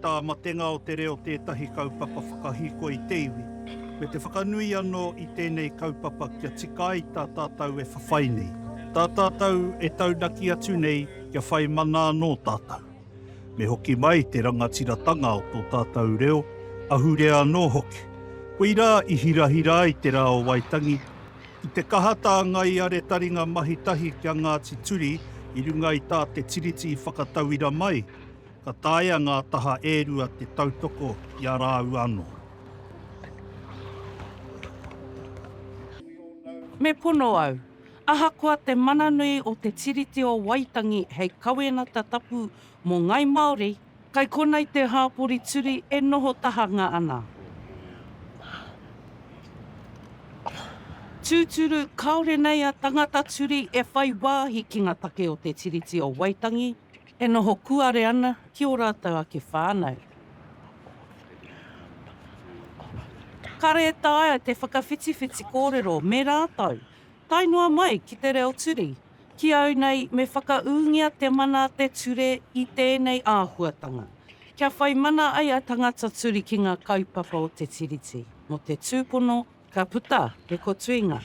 tā Matenga o te Reo tētahi kaupapa whakahīkoi i te iwi, me te whakanui anō i tēnei kaupapa kia tika ai tā tātou e whawhai nei, tā tātou e taunaki atu nei kia whai mana anō tātou. Me hoki mai te rangatiratanga o tō tātou reo, ahurea anō hoki. Koirā i hirahira ai te rā o Waitangi, i te kaha tā Ngai Aretaringa mahi tahi ki a Ngāti Turi i runga i tā te Tiriti i whakatauira mai, ka taea ngā taha e rua te tautoko i a rāua anō. Me pono au, ahakoa te mana nui o te Tiriti o Waitangi hei kawenata tapu mō Ngai Māori, kai konei te hāpori turi e noho tahanga ana. Tūturu, kāore nei a tangata turi e whai wāhi ki ngā take o te Tiriti o Waitangi, e noho kuare ana ki ō rātou ake whānau. Kare e taea te whakawhitiwhiti kōrero me rātou, tae noa mai ki te reo turi. Ki au nei me whakaūngia te mana a te ture i tēnei āhuatanga, kia whai mana ai a tangata turi ki ngā kaupapa o te Tiriti, mō te tūpono ka puta he kotuinga.